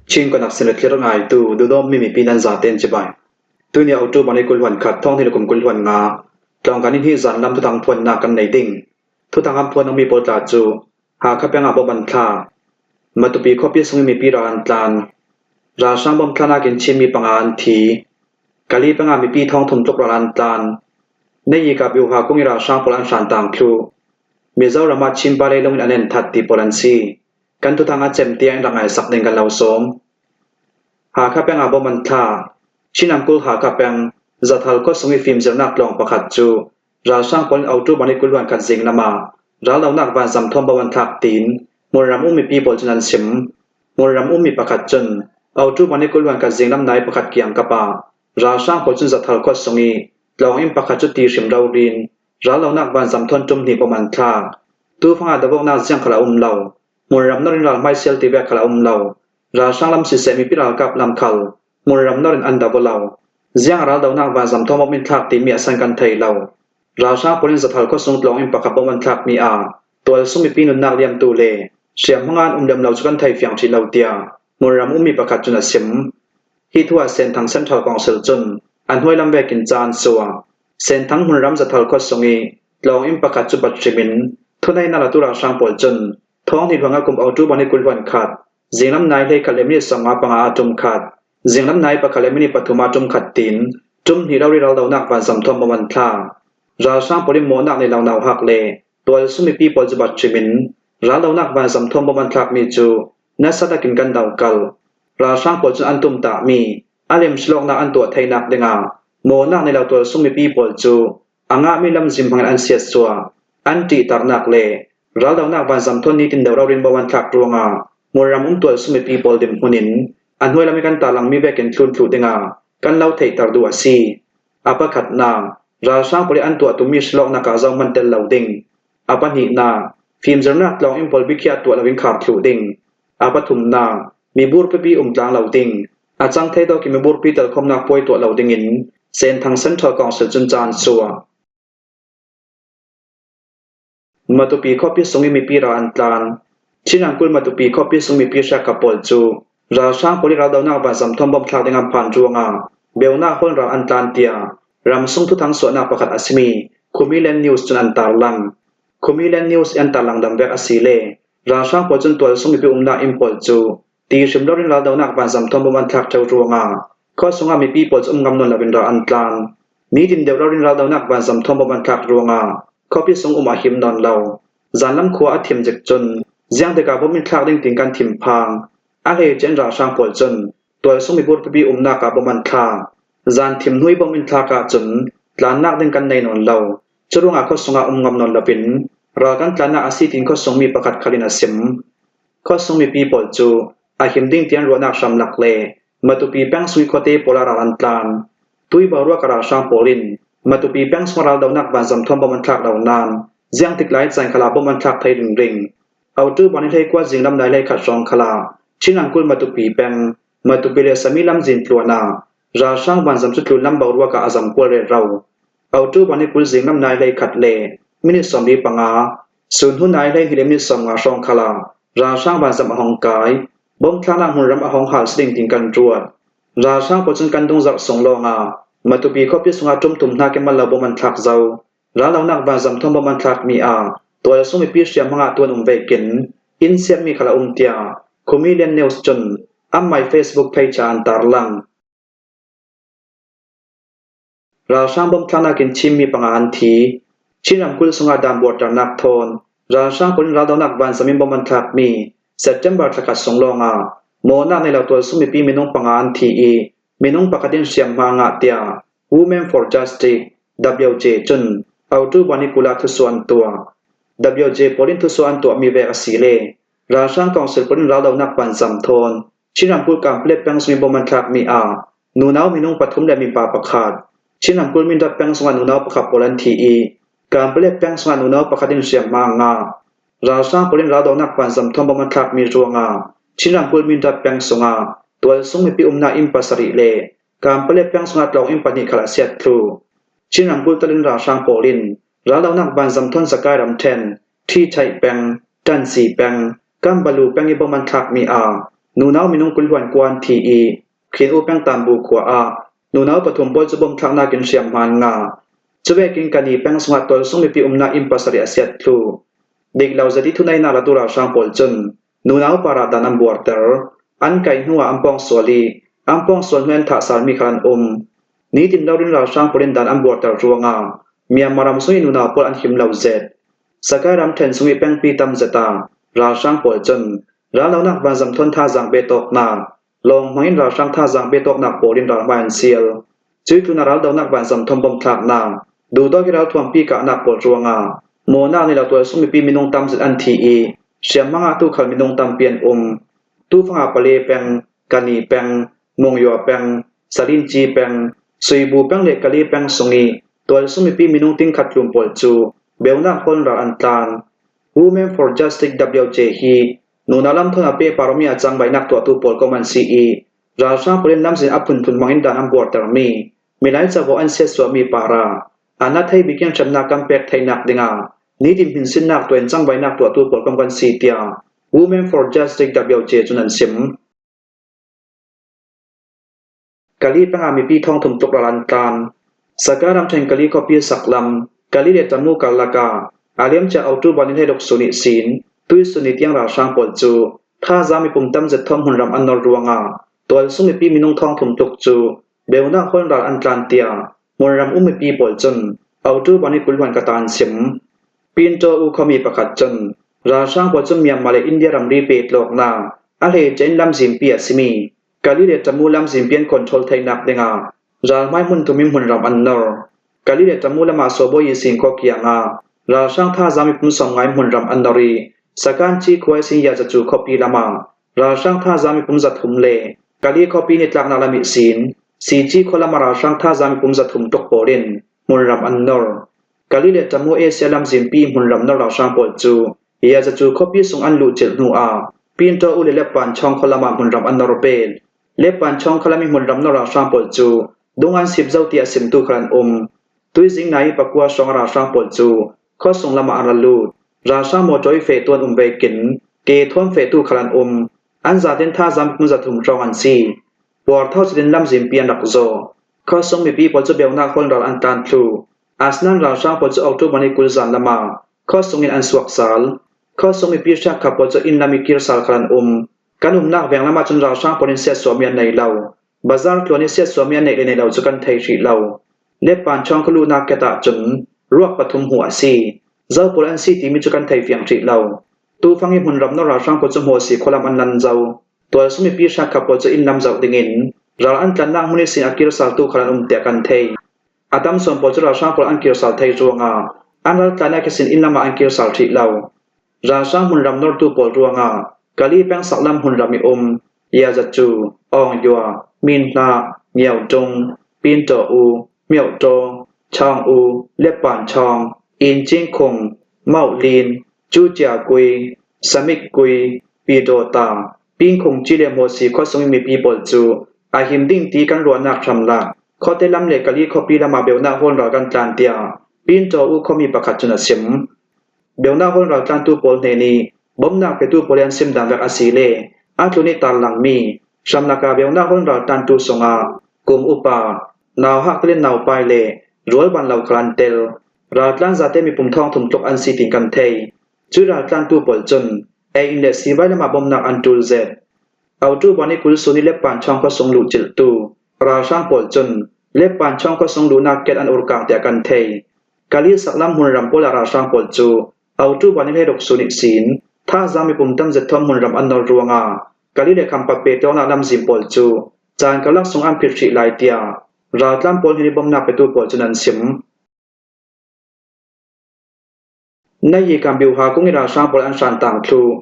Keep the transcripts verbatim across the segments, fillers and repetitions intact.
Chin Connection le thlir ngaitu duhdawm mi mipi nan zaten cibai. Tuini October ni kul hluan khat, thawng hnih le kum kul hluan nga, tlawngkan in hih zan lam thuthang phuannak kan nei ding. Thuthang an phuan mi pawl tla cu Hakha peng ah bom an thlak. Matupi khuapi sungin mipi ral an tlan. Ralhrang bom thlaknak in Chin mi panga an thi. Kali peng ah mipi thawng thum tluk ral an tlan. Nayika Byuha kung i ralhrang pawl an hran tang thluh. Mizoram ah Chin pa leilung in an en that ti pawl an si. Kan thuthang a cem tiang in rak ngaisak ding kan lo sawm. Hakha peng ah bom an thlak. Chin ramkulh Hakha peng Zathal khua sung i fimzirnak tlawng pakhat cu ralhrang pawl in October ni kul hluan khat zinglam ah raldonak vanzam thawn bom an thlak tiin hmunram um mipi pawl cun an sim. Hmunram um mi pakhat cun October ni kul hluan khat zinglam nai pakhat kiangkap ah ralhrang pawl cun Zathal khua sung i tlawng inn pakhat cu ti hrim rori in raldonak vanzam thawn ṭum hnih bom an thlak. Tufang ah dovawknak ziang khal a um lo. Hmunram nor in ral hmaisial ti vek khal a um lo. Ralhrang lam siseh, mipi ralkap lam khal hmunram nor in an do aw lo. Ziang a raldonak vanzam thawn bom in thlak timi a san kan thei lo. Ralhrang pawl in Zathal khua sung tlawng inn pakhat bom an thlakmi ah tualsung mipi nunnak liamtu le hriamhma an um lem lo cu kan thei fiang ṭhih lo, tiah hmunram ummi pakhat cun a sim. Hi thu ah Senthang Central Council cun a hnuai lam vekin ca an suah. Senthang hmunram Zathal khua sung i tlawng inn pakhat cu bat hrim in thuneihnak latu ralhrang pawl cun thawng hnih hluan nga kum October ni kul hluan khat, zinglam nai hleikhat le minit sawmnga panga ah ṭum khat, zinglam nai pakhat le minit pathum ah ṭum khat tiin ṭum hnih rori raldonak vanzam thawn bom an thlak. Ralhrang pawl in mawhnak nei lo nauhak le tualsung mipi pawl cu bat hrim in raldonak vanzam thawn bom an thlakmi cu nasa takin kan dokalh. Ralhrang pawl cun an tumtahmi a lim hrilawknak an tuah theinak dingah mawhnak nei lo tualsung mipi pawl cu a ngahmi lamzin hmangin an siatsuah. An ṭihtarnak le raldonak vanzam thawn nitin deuh rori in bom an thlak ruangah hmunram um tualsung mipi pawl dinhmun in a hnuai lam i kan tarlangmi vekin thlun thluh dingah kan lo theihter duh a si. A pakhatnak, ralhrang pawl i an tuah tummi hrilawknak ah zohman tel lo ding. A pahnihnak, fimzirnak tlawng inn pawl bikhiah tuah loin khar thluh ding. A pathumnak, miburpipi um tlang lo ding. A cang thei tawkin miburpi telkhawmnak puai tuah lo dingin Senthang Central Council cun ca an suah. Matupi khuapi sung i mipi ral an tlan. Chin ramkulh Matupi khuapi sung mipi hriakka pawl cu ralhrang pawl i raldonak vanzam thawn bom thlak ding an phan ruangah beunak hawl in ral an tlan, tiah ramsung thuthang suahnak pakhat a simi Khumi Land News cun an tarlang. Khumi Land News i an tarlang dam vek a si le ralhrang pawl cun tualsung mipi umnak inn pawl cu ti hrim loin raldonak vanzam thawn bom an thlak ṭheu ruangah khua sungah mipi pawl cu um ngam nawn loin ral an tlan. Nitin deuh loin raldonak vanzam thawn bom an thlak ruangah khuapi sung um a him nawn lo. Zanlam khua a thim zik cun ziangtikah bom in thlak ding tiin kan thim phang. A hleice in ralhrang pawl cun tualsung miburpipi umnak ah bom an thlak. Zan thim hnu i bom in thlak ahcun tlannak ding kan nei nawn lo. Curuangah khua sungah um ngam nawn loin ral kan tlannak a si tiin khua sungmi pakhat khal in a sim. Khua sung mipi pawl cu a him ding tiang ruahnak hramlak le Matupi peng sung i khuate pawl ah ral an tlan. Tui boruak a ralhrang pawl in Matupi peng sungah raldonak vanzam thawn bom an thlak lo nain ziangtik lai caan khalah bom an thlak thei ringring. October ni hleikua zinglam nai hleikhat hrawng khalah Chin ramkulh Matupi peng, Matupi le Sami lamzin tluan ah ralhrang vanzam cu tlunlam boruak ah a zam kual rero. October ni kul zinglam nai hleikhat le minit sawmli panga, sun hnu nai hleihnih le minit sawmnga hrawng khalah ralhrang vanzam a hong kai. Bom thlaknak hmunram a hong hal si ding tiin kan ruat. Ralhrang pawl cun kan dungzarh sung lawngah Matupi khuapi sungah ṭum thum hnakin mal lo bom an thlak zo. Raldonak vanzam thawn bom an thlakmi ah tualsung mipi hriamhma ngahtu an um vekin inn siatmi khal a um, tiah Khumi Land News cun anmai Facebook page ah an tarlang. Ralhrang bom thlaknak in Chin mi panga an thi. Chin ramkulh sungah dan buarternak thawn ralhrang pawl in raldonak vanzam in bom an thlakmi September thlakhat sung lawngah mawhnak nei lo tualsung mipi minung panga an thi i minung pakhat in hriamhma a ngah, tiah Women for Justice, W J, cun October ni kul ah thusuah an tuah. W J pawl in thusuah an tuahmi vek a si le ralhrang council pawl in raldonak vanzam thawn Chin ramkulh Kanpetlet peng sung i bom an thlakmi ah nunau minung pathum le mipa pakhat, Chin ramkulh Mindat peng sungah nunau pakhat pawl an thi i Kanpetlet peng sungah nunau pakhat in hriamhma a ngah. Ralhrang pawl in raldonak vanzam thawn bom an thlakmi ruangah Chin ramkulh Mindat peng sungah tualsung mipi umnak inn pasarih le Kanpetlet peng sungah tlawng inn pahnih khal a siat thluh. Chin ramkulh tal in ralhrang pawl in raldonak vanzam thawn Zakai ramṭhen, Ṭhichaih peng, Ṭansi peng, Kambalu peng i bom an thlakmi ah nunau minung kul hluan kua an thi i, Khin U peng Tanbu khua ah nunau pathum pawl cu bomthlaknak in hriamhma an ngah. Cuvekin Kani peng sungah tualsung mipi umnak inn pasarih a siat thluh. Dik lo zet i thuneihnak latu ralhrang pawl cun nunau parah dan an buarter. An kaih hnuah an pawngsual i, an pawngsual hnuai an thahsalmi khal an um. Nitin lorin ralhrang pawl in dan an buarter ruangah Myanmar ram sung i nunau pawl an him lo zet. Sakai ramṭhen sung i pengpi tam zet ah ralhrang pawl cun raldonak vanzam thawn thazaang biatawknak, lawng hmang in ralhrang thazaang biatawknak pawl in ralhmai an sial. Cuih tlunah raldonak vanzam thawn bomthlaknak, duhdawt i ralthuampi kahnak pawl ruangah mawhnak nei lo tualsung mipi minung tam zet an thi i, hriamhma ngahtu khal minung tampi an um. Tufang ah Pale peng, Kani peng, Mungyaw peng, Salinci peng, Suibu peng le Kali peng sung i tualsung mipi minung tingkhat tlun pawl cu beunak hawl in ral an tlan. Women for Justice W J hi nunau lam thawn a pehpar awmi a cangvaihnak tuahtu pawl kong an si i, ralhrang pawl in lamzin a phunphun hmang in dan an buartermi, milai cavo an siatsuahmi parah a na thei bikin hremnak kan pek theinak dingah nitin hminsinnak tuah in cangvaihnak tuahtu pawl kong kan si, tiah Women for Justice W J cun an sim. Kali peng ah mipi thawng thum tluk ral an tlan. Sakai ramṭhen Kali khuapi saklam, Kali le Tamu karlak ah a liamcia October ni hleiruk sun ihsin tuihsun ni tiang ralhrang pawl cu thazaang mipum tam zet thawn hmunram an nor ruangah tualsung mipi minung thawng thum tluk cu beunak hawl in ral an tlan, tiah hmunram um mipi pawl cun October ni kul hluan kata an sim. Pintaw U khuami pakhat cun ralhrang pawl cun Myanmar le India ramri pehtlawnnak a hleice in lamzinpi a simi Kali le Tamu lamzinpi an control theinak dingah ralhmai hmun thum in hmunram an nor. Kali le Tamu lamah Sawbawi ihsin khua kiangah ralhrang thazaang mipum sawmnga in hmunram an nor i, Sakanci khua ihsin Yazacu khuapi lamah ralhrang thazaang mipum zathum le Kali khuapi nitlaknak lam ihsin Sici khua lamah ralhrang thazaang mipum zathum tluk pawl in hmunram an nor. Kali le Tamu Asia lamzinpi hmunram nor ralhrang pawl cu Yazacu khuapi sung an luhcilh hnuah Pintaw U le Lepanchawng khua lamah hmunram an nor bet. Lepanchawng khua lam i hmunram nor ralhrang pawl cu dung an sip zo tiah simtu khal an um. Tuizing nai pakua hrawng a ralhrang pawl cu khuasung lamah an ra lut. Ralhrang mawṭaw i fehtu an um vekin ke thawn fehtu khal an um. An zaten thazaang mipum zathum hrawng an si. Puartho zetin lamzinpi an rak zaw. Khuasung mipi pawl cu beunak hawl in ral an tlan thluh. Asinain ralhrang pawl cu October ni kul zan lamah khuasung in an suak sal. Khuasung mipi hriatkhat pawl cu inn lam i kir sal khal an um. Kan umnak veng lamah cun ralhrang pawl in siatsuahmi an nei lo. Bazar tluan i siatsuahmi an neih le nei lo cu kan thei hrih lo. Lepanchawng khua luhnak ket ahcun ruak pathum hmuh a si. Zo pawl an si timi cu kan thei fiang hrih lo. Tufang i hmunram nor ralhrang pawl cu Hmawsi khua lam an lan zo. Tualsung mipi hriatkhat pawl cu inn lam zoh dingin ral an tlannak hmun ihsin a kir saltu khal an um tiah kan thei. A tam sawn pawl cu ralhrang pawl an kir sal thei ruangah an ral tlannak ihsin inn lamah an kir sal hrih lo. Ralhrang hmunram nortu pawl ruangah Kali peng saklam hmunram i um Yazacu, Awngyua, Minhla, Myaudung, Pintaw U, Myauktaw, Chawng U, Lepanchawng, Incinkhung, Mauhlin, Cuciakui, Samikkui, Pidawta, Pingkhungci le Hmawsi khuasung i mipi pawl cu a him ding ti kan ruahnak hramlak khuate lam le Kali khuapi lamah beunak hawl in ral kan tlan tiah Pintaw U khuami pakhat cun a sim. Beunak hawl in ral tlantu pawl hnen i bomnak petu pawl i an sim dan vek a si le a tlun i tarlangmi hramlak ah beunak hawl in ral tlantu sungah kum upa, nauhak tel in naupai le rualban lo khal an tel. Raltlan zate mipum thawng thum tluk an si tin kan thei. Cuih raltlantu pawl cun ei in le sivai lamah bomnak an ṭul zet. October ni kul sun i Lepanchawng khuasung luhcilhtu ralhrang pawl cun Lepanchawng khuasung luhnak ket an urkang tiah kan thei. Kali saklam hmunram pawl ah ralhrang pawl cu October ni hleiruk sun ihsin thazaang mipum tam zet thawn hmunram an nor ruangah Kali le Khampat pehtlawnnak lamzin pawl cu caan karlak sung an phit hrih lai tiah raltlan pawl hnen i bomnak petu pawl cun an sim. Nayikan Byuha kung i ralhrang pawl an hran tang thluh.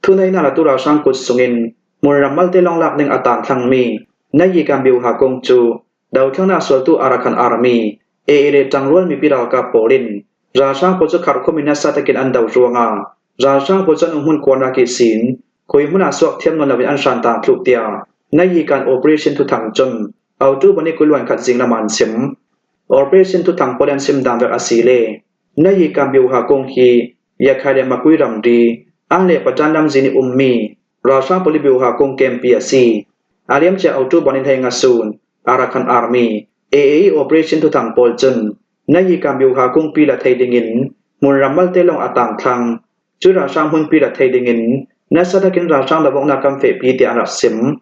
Thuneihnak latu ralhrang kut sungin hmunram malte long lak ding a tangthlangmi Nayikan Byuha kung cu dothlengnak sualtu Arakan Army, A A le ṭangrual mipi ralkap pawl in ralhrang pawl cu kharhkhum in nasa takin an do ruangah ralhrang pawl cu an umhmun kuarnak ihsin khui hmun ah suak thiam nawn loin an hran tang thluh tiah Nayikan Operation Thuthang cun October ni kul hluan khat zing lam ah an sim. Operation Thuthang pawl an sim dan vek a si le Nayikan Byuha kung hi Yakhai le Makui ramri, an le Patan lamzin i ummi ralhrang pawl ih Byuha kung kempi a si. A liamcia October ni hleinga sun Arakan Army, A A ih operation thuthang pawl cun Nayikan Byuha kungpi la thei dingin hmunram malte lawng a tangthlang. Cui ralhrang hmunpi la thei dingin nasa takin ralhrang dovawknak kan fehpi tiah an rak sim.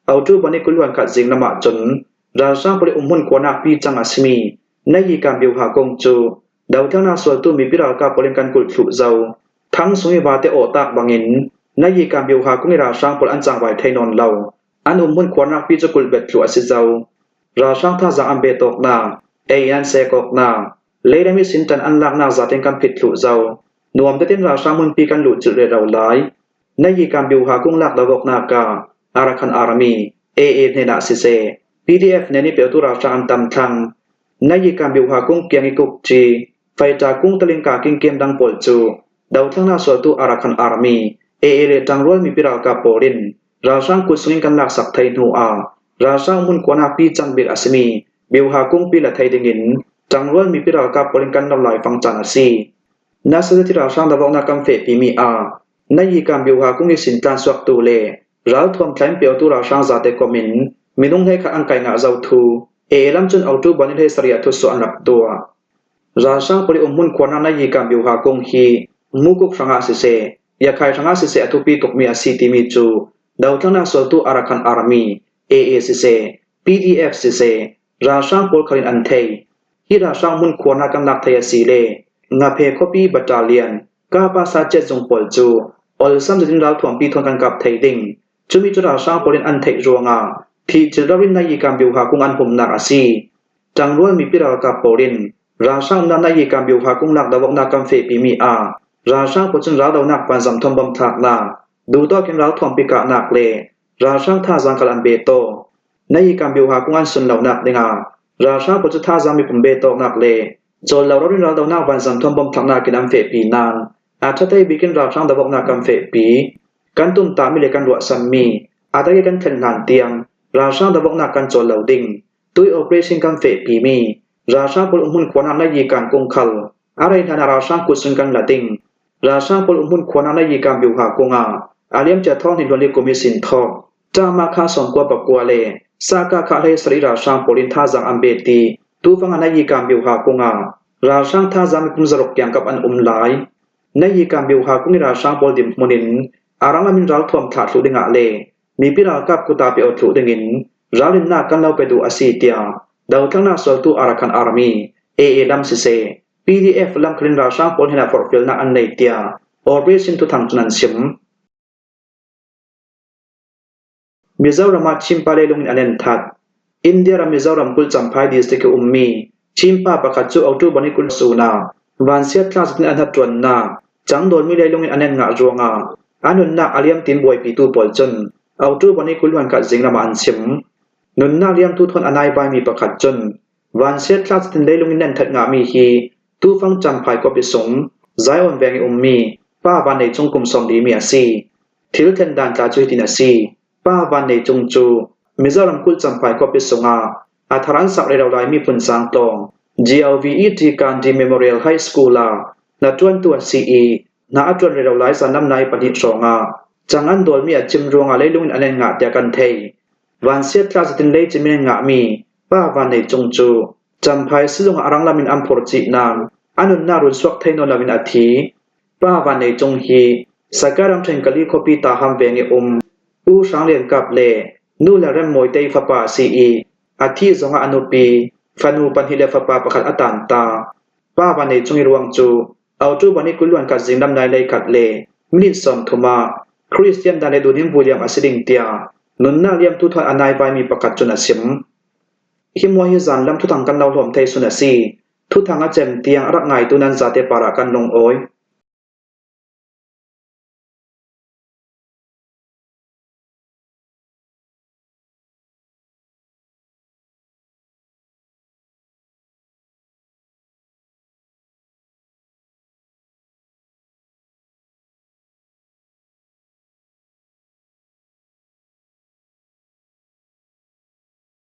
October ni kul hluan khat zing lamah cun ralhrang pawl ih umhmun khuarnak pi cang a simi Nayikan Byuha kung cu dothlengnak sualtu mipi ralkap pawl in kan kulh thluh zo. Thang sung ih vate awhtak bangin Nayikan Byuha kung ih ralhrang pawl an cangvai thei nawn lo. An umhmun khuarnak pi cu kulh bet thluh a si zo. Ralhrang thazaang an bet awknak, ei in an sek awknak, leilam ih sintan an laknak zatin kan phit thluh zo. Nuam tetin ralhrang hmunpi kan luhcilh rero lai. Nayikan Byuha kung lak dovawknak ah Arakan Army, A A hnenah siseh, P D F hnen ih peutu ralhrang an tam thlang. Nayikan Byuha kung kiang ih kukci, faita kung talin ka kingkem dang pawl cu dothlengnak sualtu Arakan Army, A A le ṭangrual mipi ralkap pawl in ralhrang kut sungin kan laksak thei hnu ah ralhrang hmun khuanak pi cang bik a simi Byuha kungpi la thei dingin ṭangrual mipi ralkap pawl in kan lo laifang caan a si. Nasa takin ralhrang dovawknak kan fehpimi ah Nayikan Byuha kung ihsin tlansuaktu le ralthuam thlain peutu ralhrang zate kom in minung hleikhat an kai ngah zo thu A A lam cun October ni hleisarih ah thusuah an rak tuah. Ralhrang pawl ih umhmun khuarnak Nayikan Byuha kung hi Mukuk hrangah siseh, Yakhai hrangah siseh a thupi tukmi a si timi cu dothlengnak sualtu Arakan Army, A A siseh, P D F siseh, ralhrang pawl khal in an thei. Hi ralhrang hmun khuarnak kan lak thei a si le Ngaphe khuapi battalion, Kapa sa ciatzung pawl cu olsam zetin ralthuampi thawn kan kap thei ding. Cumi cu ralhrang pawl in an theih ruangah thihcilh rori in Nayikan Byuha kung an humnak a si. Ṭangrual mipi ralkap pawl in ralhrang umnak Nayikan Byuha kung lak dovawknak kan fehpimi ah ralhrang pawl cun raldonak vanzam thawn bawmthlaknak, duhtawk in ralthuampi kahnak le ralhrang thazaang khal an bet aw. Nayikan Byuha kung an sun lonak dingah ralhrang pawl cu thazaang mipum bet awknak le cawl lo rori in raldonak vanzam thawn bawmthlaknak in an fehpi nain a ṭha thei bikin ralhrang dovawknak kan fehpi. Kan tumtahmi le kan ruahsanmi a tak ih kan thlen hlan tiang ralhrang dovawknak kan cawl lo ding. Tui operation kan fehpimi ralhrang pawl umhmun khuarnak Nayikan kung khal a rei hlanah ralhrang kut sungin kan la ding. Ralhrang pawl umhmun khuarnak Nayikan Byuha kung ah a liamcia thawng hnih hluan li kum ihsin thawk, Tama kha sawmkua pakua le Saka kha hleisarih ralhrang pawl in thazaang an bet ih tufang ah Nayikan Byuha kung ah ralhrang thazaang mipum zaruk kiangkap an um lai. Nayikan Byuha kung ih ralhrang pawl dinhmun in a ranglam in ralthuam thlah thluh dingah le mipi ralkap kut ah pe aw thluh dingin ralinnak kan lo pe duh a si, tiah dothlengnak sualtu Arakan Army, A A lam siseh, P D F lam khal in ralhrang pawl hnenah forhfialnak an nei, tiah operation thuthang cun an sim. Mizoram ah Chinpa leilung in an en that. India ram Mizoram kulh Champhai district ih ummi Chinpa pakhat cu October ni kul sun ah vansiat thlak zetin a hnaṭuannak cangdawlmi leilung in an en ngah ruangah a nunnak a liamtin buaipitu pawl cun October ni kul hluan khat zing lamah an chim. Nunnak liamtu thawn a naivaimi pakhat cun vansiat thlak zetin leilung in an that ngahmi hi tufang Champhai khuapi sung Zion veng ih ummi Pa Van Nei Cung kum sawmli mi a si. Thil thlen dan tla cu hitin a si. Pa Van Nei Cung cu Mizoram kulh Champhai khuapi sungah a thar an sak rero lai miphun sang tlawng G O V E T Gandhi Memorial High School ah hnaṭuantu a si ih hna a ṭuan rero lai zanlam nai pahnih hrawngah cang an dawlmi a cim ruangah leilung in an en ngah tiah kan thei. Vansiat thlak zetin leicim in an ngahmi Pa Van Nei Cung cu Champhai sizung ah a ranglam in an phur cih nain a nunnak runsuak thei nawn loin a thi. Pa Van Nei Cung hi Sakai ramṭhen Kali khuapi Taham veng ih um U Hrang Lian Kap le Nu Lian Rem Mawi te ih fapa a si ih a thih zongah a nupi, fanu pahnih le fapa pakhat a tanta. Pa Van Nei Cung ih ruang cu October ni kul hluan khat zinglam nai hleikhat le minit sawmthum ah Khristian dan le duhning vui liam a si ding tiah nunnak liamtu thawn a naivaimi pakhat cun a sim. Hi hmuah hi zanlam thuthang kan lo hlawm thei sun a si. Thuthang a cem tiang a rak ngaitu nan zate parah kan lungawi.